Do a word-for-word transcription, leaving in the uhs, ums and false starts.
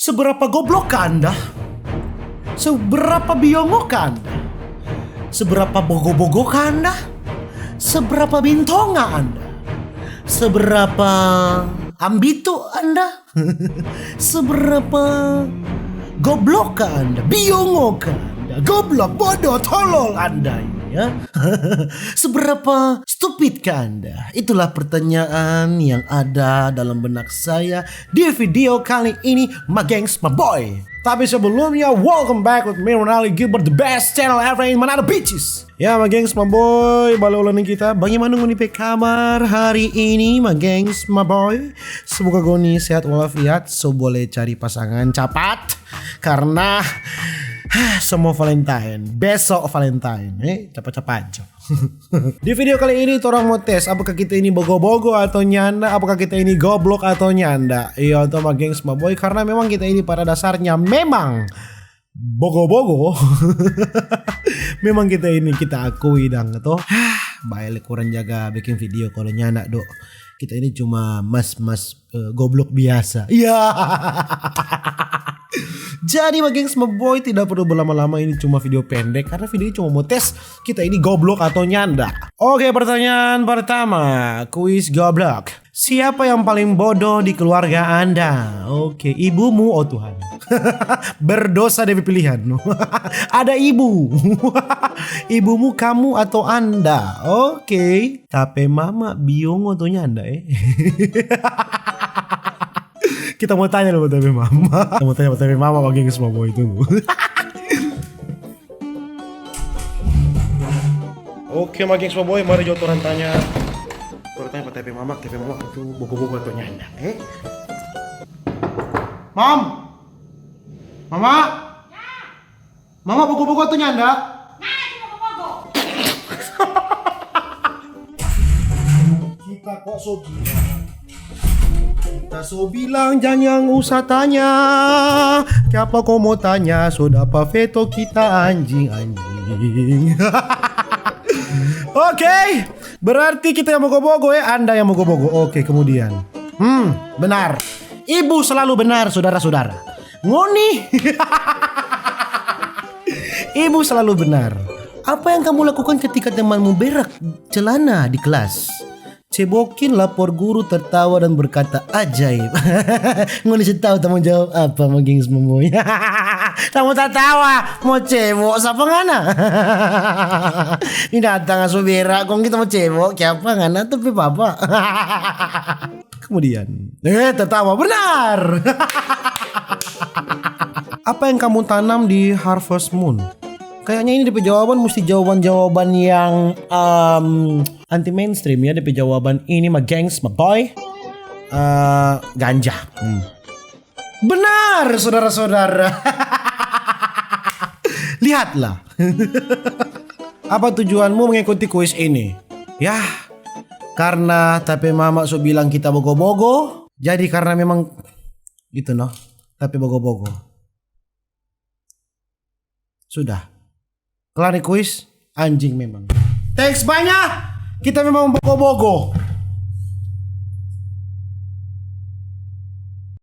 Seberapa goblok Anda? Seberapa biongo Anda? Seberapa bogo-bogo Anda? Seberapa bintonga Anda? Seberapa ambitu Anda? Seberapa goblok Anda? Biongo Anda? Goblok, bodoh, tolol Anda ini, ya? Seberapa stupid Anda? Itulah pertanyaan yang ada dalam benak saya di video kali ini, my gengs, my boy. Tapi sebelumnya, welcome back with me, Ronaldo Gilbert, the best channel ever in Manado, bitches. Ya, my gengs, my boy, bale ulang deng kita. Bagaimana ngoni pe kabar hari ini, my gengs, my boy? Semoga ngoni sehat walafiat, so boleh cari pasangan capat. Karena, so mo Valentine, besok Valentine, eh, capat-capat jo. Di video kali ini, torang mo tes apakah kita ini bogo-bogo atau nyanda, apakah kita ini goblok atau nyanda. Iya, to, my gengs, my boy, karena memang kita ini pada dasarnya memang bogo-bogo. Memang kita ini, kita akui dang, to. Bae le kurang jaga bikin video kalau nyanda, do. Kita ini cuma mas-mas, eh, goblok biasa. Iya. Jadi, my gengs, my boy, tidak perlu berlama-lama, ini cuma video pendek karena video ini cuma mau tes kita ini goblok atau nyanda. Oke, pertanyaan pertama, kuis goblok. Siapa yang paling bodoh di keluarga Anda? Oke, ibumu, oh Tuhan. Berdosa deh pilihan. Ada ibu. Ibumu, kamu, atau Anda? Oke. Tape mama biongo to nyanda, eh? Kita mau tanya lo tape mama. Kita mau tanya tape mama, my gengs, my boy, tunggu. Oke, my gengs, my boy, mari jo torang tanya. Torang tanya pa tape mama, tape mama itu bogo-bogo atau nyanda, eh? Mam! Mama! Mama bogo-bogo atau nyanda? Kita kok so gila. Kita so bilang jangan usah tanya. Kiapa ko mo tanya? So dapa veto kita, anjing, anjing. Oke, berarti kita yang bogo-bogo, ya, Anda yang bogo-bogo. Oke, kemudian. Hmm, benar. Ibu selalu benar, saudara-saudara. Ngoni. Ibu selalu benar. Apa yang kamu lakukan ketika temanmu berak celana di kelas? Cebokin, lapor guru, tertawa dan berkata, "Ajaib." Ngoni se tau tanggung jawab apa, my gengs, my boy? Tamo tatawa, mo cebok sapa ngana? Ini datang so berak, kong kita mo cebok, kiapa ngana tapi papa? Kemudian, eh, tertawa, benar. Apa yang kamu tanam di Harvest Moon? Kayaknya ini depe jawaban musti jawaban-jawaban yang, em, anti mainstream, ya, depe jawaban ini, my gengs, my boy. Eh, ganja. Hmm. Benar, saudara-saudara. Lihatlah. Apa tujuanmu mengikuti kuis ini? Ya, karena tape mama so bilang kita bogo-bogo, jadi karena memang gitu, no, tape bogo-bogo. Sudah. Kelar nih kuis, anjing memang. Thanks banyak. Kita memang bogo-bogo.